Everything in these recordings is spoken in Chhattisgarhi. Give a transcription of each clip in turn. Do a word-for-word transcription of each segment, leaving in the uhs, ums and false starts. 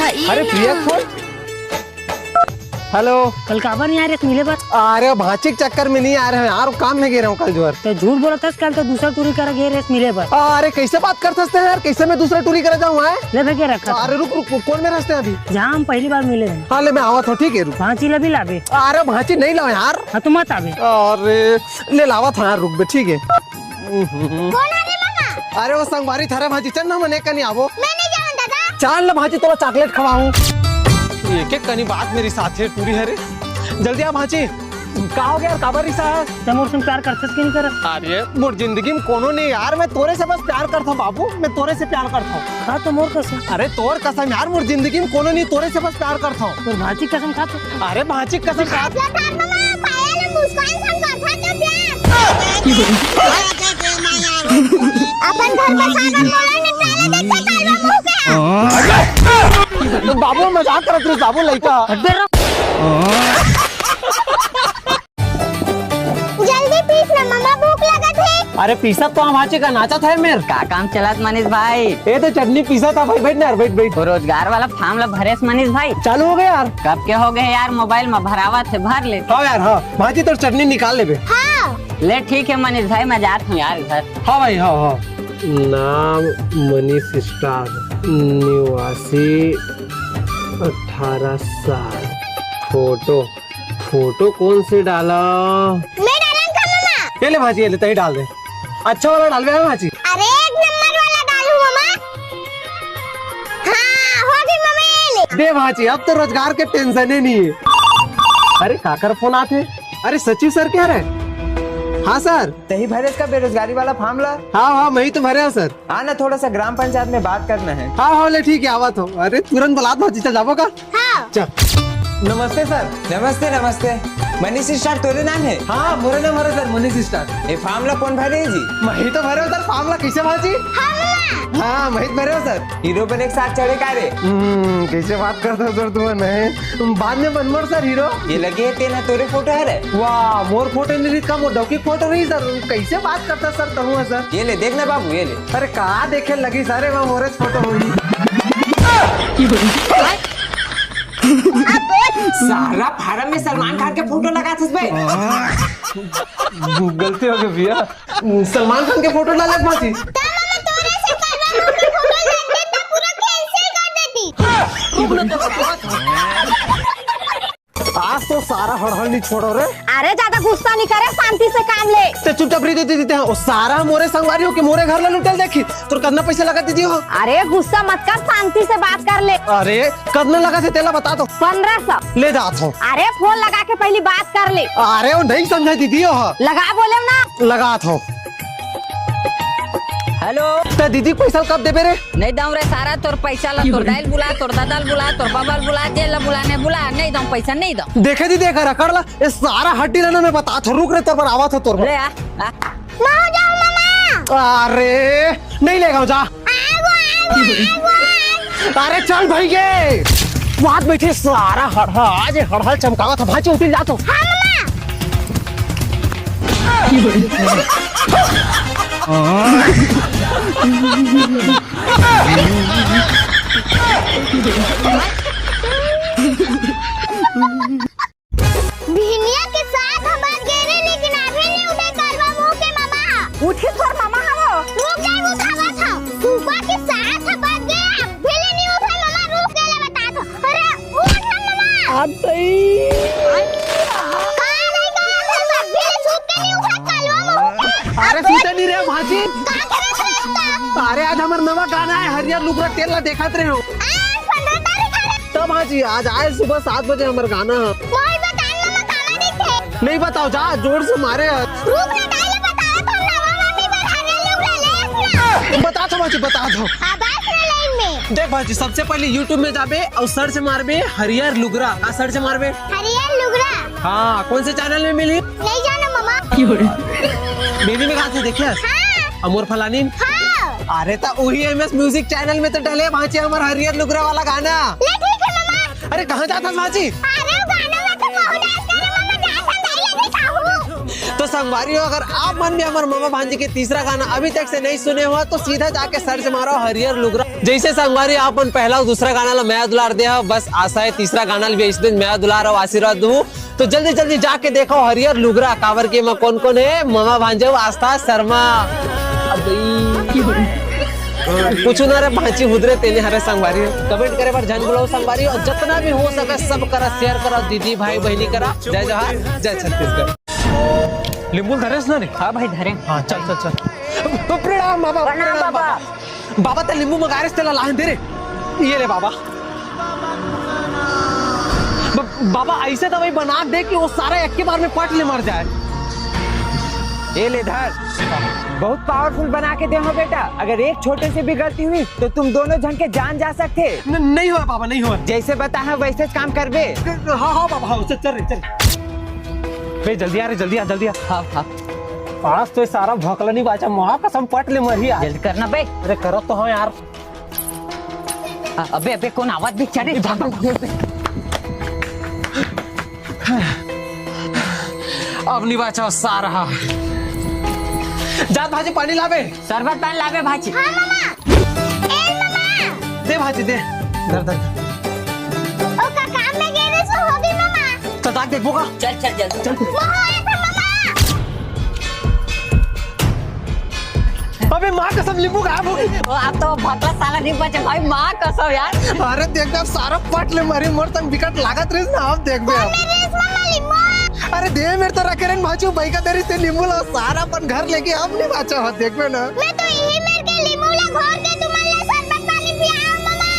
अरे प्रिया, फोन। हेलो। कल काबर नहीं आ रहे मिले बर? अरे भांची के चक्कर में नहीं आ रहे हैं यार, काम में गे रहे हूँ कल जोर। तो झूठ बोलत हस, कल तो दूसरा टूरी करा गे रहे मिले बर। अरे कैसे बात करत हस यार, कैसे मैं दूसरा टूरी करा जाऊँ, हैं? ले भैया रखा। अरे रुक रुक, कौन में रहते हैं अभी? जहाँ हम पहली बार मिले हैं। हाँ ले, मैं आवत हूँ, ठीक है, रुक। भांची ला भी लाबे। अरे भांची नहीं लाओ यार। हाँ तो मत आबे। अरे ले लावत हूँ यार, रुक बे, ठीक है। कौन आ रे मामा? अरे वो संगवारी थारे भांची, चल ना मने कनी आवो। मैं नहीं जाऊँ दादा। चल ना भांची, तोला चॉकलेट खवाऊं। एक एक कनी बात मेरी साथे टूरी है रे। जल्दी आ भांची। का हो गया यार, काबर रिसा है? ते मोर से प्यार करथस कि नहीं करत? अरे मोर जिंदगी में कोनो नहीं यार, मैं तोरे से बस प्यार करता हूँ बाबू, मैं तोरे से प्यार करता हूँ। खा तो मोर कसम। अरे तोर कसम यार, मोर जिंदगी में कोनो नहीं, तोरे से बस प्यार करता हूँ। तोर भांची कसम खा तो। अरे भांची कसम खा। मुस्कान संग करथा के प्यार। अपन घर बसाना मोला निपटाले देखते कालवा मुंह के। तो बाबू मजाक करत रहे, बाबू लइका। जल्दी पीस ना मम्मा, भूख लगत हे। अरे पीसत तो हम आचे का नाचत है मेर। का काम चलत मनीष भाई? ए तो चटनी पीसत था भाई, बैठ ना यार, बैठ बैठ। वो रोजगार वाला फॉर्म ला भरेस मनीष भाई? चालू हो गया यार। कब के हो गए यार, मोबाइल में भरावत हे, भर ले। हाँ यार हाँ, भांची तोर चटनी निकाल लेबे। हाँ। ले ठीक है मनीष भाई, मैं जात हूँ यार घर। हाँ भाई, हाँ हाँ। नाम मनीष स्टार, निवासी अठारह साल। फोटो, फोटो कौन से डाला? मैं डालन का मम्मा। ये ले भांची, ये ले, तही डाल दे। अच्छा वाला डालबे भांची। अरे एक नंबर वाला डालू मम्मा। हाँ, हो गई मम्मा, ये ले। दे भांची, अब तो रोजगार के टेंशन ही नहीं है। अरे काकर फोन आथे? अरे सचिव सर क्या रे? हाँ सर। तही भरेस का बेरोजगारी वाला फॉर्म ला? हाँ हाँ, मैं ही तो भरे हूँ सर। हाँ ना, थोड़ा सा ग्राम पंचायत में बात करना है। हाँ हाँ, ले ठीक है, आवत हूँ। अरे तुरंत बलात भांची, चल जाबो का? हाँ। चल। नमस्ते सर। नमस्ते नमस्ते। मनीष स्टार तोरे नाम है? हाँ, मोरे नाम हरे सर, मनीष स्टार। ए फॉर्म ला कौन भरे जी? मैं ही तो भरे हूँ सर, फॉर्म ला कैसे भांची? हाँ मैं ही भरे हूँ सर। हीरो बने के साथ चढ़े का रे? हम्म, कैसे बात करता हो सर तुम, नहीं? तुम बाद में बन मोर सर हीरो। ये लगे है तेना तोरे फोटो है रे? वाह, मोर फोटो नहीं रही का, मोर डौकी फोटो रही सर। कैसे बात करता सर तहु सर? ये ले देख ना बाबू, ये ले। अरे का देखे लगी सारे, वहाँ मोरे फोटो होगी। सारा फार्म में सलमान खान के फोटो लगा थस बे। गलती हो गई भैया, सलमान खान के फोटो डाले भांची। तब मैं तोरे से करवा के फोटो लग देता, पूरा कैंसिल कर देती। आज तो सारा हड़हड़ नहीं छोड़ो रे। अरे ज्यादा गुस्सा नहीं करे, शांति से काम ले। ते चुपचाप रही दीदी, दीदी, हाँ, वो सारा मोरे संगवारी हो के मोरे घर ला लुटेल देखी, तोर कतना पैसा लगा दीदी हो? अरे गुस्सा मत कर, शांति से बात कर ले। अरे कतना लगा थे तेला बता तो। पन्द्रह सौ। ले जात हो। अरे फोन लगा के पहली बात कर ले। अरे वो नहीं समझा दीदी हो। लगा बोले ना। लगात हो। हेलो। ते दीदी पैसा कब देबे रे? नहीं दऊं रे सारा, तोर पैसा ला तोर दाई ल बुला, तोर दादा ल बुला, तोर बाबा ल बुला, जे ला बुलाने बुला, नहीं दऊं पैसा, नहीं दऊं। देखे दीदी, एक रकड़ ला, ये सारा हड्डी ला ना मैं बतात हो, रुक रे, तोर बर आवत हो, तोर बर। ले आ, आ। मैं हो जाऊं मामा। अरे, नहीं लेगा जा। आगो, आगो, आगो। अरे चल भाई के। वाद बैठे सारा हड़हा, आज ये हड़हा चमकावा था, भाई उठिल जा तो। हाँ मामा। बिहनिया के सात ह बज गे रे, लेकिन अभी नहीं उठे कलवा मुंह के मामा ह। उठी तोर मामा ह वो। रुक जा, उठावत हव। सुबह के सात ह बज गे, अभी ले नहीं उठे मामा, रुक जा, ले बतात हव। अरे उठ ना मामा। अब तई। का नहीं कहा था, अभी ले सुत के नहीं उठे कलवा मुंह के। अरे सुते नहीं रे भांची। का करे थे इतना? अरे आज हमर नवा गाना है हरियर लुगरा तेल ला देखत रहे हो। आज पन्द्रह तारीख है। तब हाँ जी, आज आए सुबह सात बजे हमर गाना ह। मोर बतान ला मकाना दिखे। नहीं बताओ, जा जोर से मारे ह। रुक ना, दाई ला बताओ तो नवा मामी बर हरियर लुगरा ले आस ना। बता दो भांची, बता दो। अब आस ना लाइन में। देख भांची, सबसे पहले YouTube में जाबे और सर्च मारबे हरियर लुगरा। का सर्च मारबे? हरियर लुगरा। हाँ, कौन से चैनल में मिली? नहीं जानो मामा। बेबी में कहा थे देखिए। हाँ। अमोर फलानी। हाँ। अरे ता उही एमएस म्यूजिक चैनल में तो डले भांची हमर हरियर लुगरा वाला गाना। ले ठीक है मामा। अरे कहाँ जाता भांची? अरे वो गाना में तो बहुत डांस करे मामा, जाता नहीं है, देखा हूँ। तो संगवारी हो, अगर आप मन भी हमर ममा भांजी के तीसरा गाना अभी तक से नहीं सुने हो तो सीधा जाके सर्च मारो हरियर लुगरा। जैसे संगवारी आप मन पहला अउ दूसरा गाना ला मया दुलार दे हो, बस आशा है तीसरा गाना ला भी ऐसे दिन मया दुलार अउ आशीर्वाद दूँ। तो जल्दी जल्दी जाके देखो हरियर लुगरा, काबर के एमा कौन कौन है, ममा भांजी अउ आस्था शर्मा। कुछ ना रे भांची हुदरे तेने हरे संगवारी, कमेंट करे बर झन भुलाओ संगवारी, अउ जतना भी हो सके सब करा, शेयर करा, दीदी भाई बहनी करा। जय जोहार, जय छत्तीसगढ़। लिंबू धरेस ना रे? हाँ भाई, धरे। हाँ, चल, चल, चल। प्रणाम बाबा, प्रणाम प्रणाम बाबा। बाबा। बाबा, ते लिंबू मंगाए रेस, तेला लाहन दे रे। ये ले बाबा। ब-, बाबा, ऐसे दवाई बना दे कि वो सारा एक के बार में पट ले मर जाए। ये ले धर, बहुत पावरफुल बना के दे हो बेटा। अगर एक छोटे से भी गलती हुई तो तुम दोनों झन के जान जा सकथे। न-, नहीं हुआ बाबा, नहीं हुआ। जैसे बताए वैसे काम करबे। हाँ, हाँ बाबा, हाँ, चल, चल रे, चल। बे, जल्दी आ रे, जल्दी आ, जल्दी आ। हाँ, हाँ। आज तो ये सारा भोकला नहीं बाचा, माँ कसम पट ले मरही आज। जल्दी करना बे। अरे करत तो हँव यार। हाँ, अबे, अबे, कौन आवाज भी चढ़े? भाग, भाग, भाग, भाग। अब नहीं बाचा सारा। जात भांजी पानी लाबे। शरबत पानी लाबे भांजी। हाँ मामा। ए मामा। दे भांजी, दे। धर, धर। ओकर काम में गे रेस, होगे मामा। तो ताक देखबो का? चल, चल, जल्दी। चल। वो हो, ए था मामा। अबे माँ कसम, लिंबू गायब होगे। वो अब तो भोकला साला नहीं बचे भाई, माँ कसम यार। अरे देख ना, सारा पट ले मरही, मोर संग बिकट लागत रेस ना, अब देखबे अब। अरे दे मेर तो रखे रेन भांजी, बइका धरिस ते लिंबू ला, सारा अपन घर लेगे, अब नहीं बाचा हो, देखबे ना। मैं तो इही मेर के लिंबू ला घोर के तुमन ला शरबत पानी पियाओ मामा।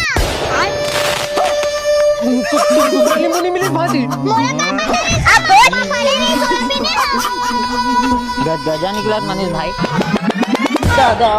तू, तू, तू, दूसरा लिंबू नहीं मिलिस भांजी? मोला का पता रे, अब पापा ने नहीं थोड़ा पीने हो। गजगजा निकलत मनीष भाई। दादा।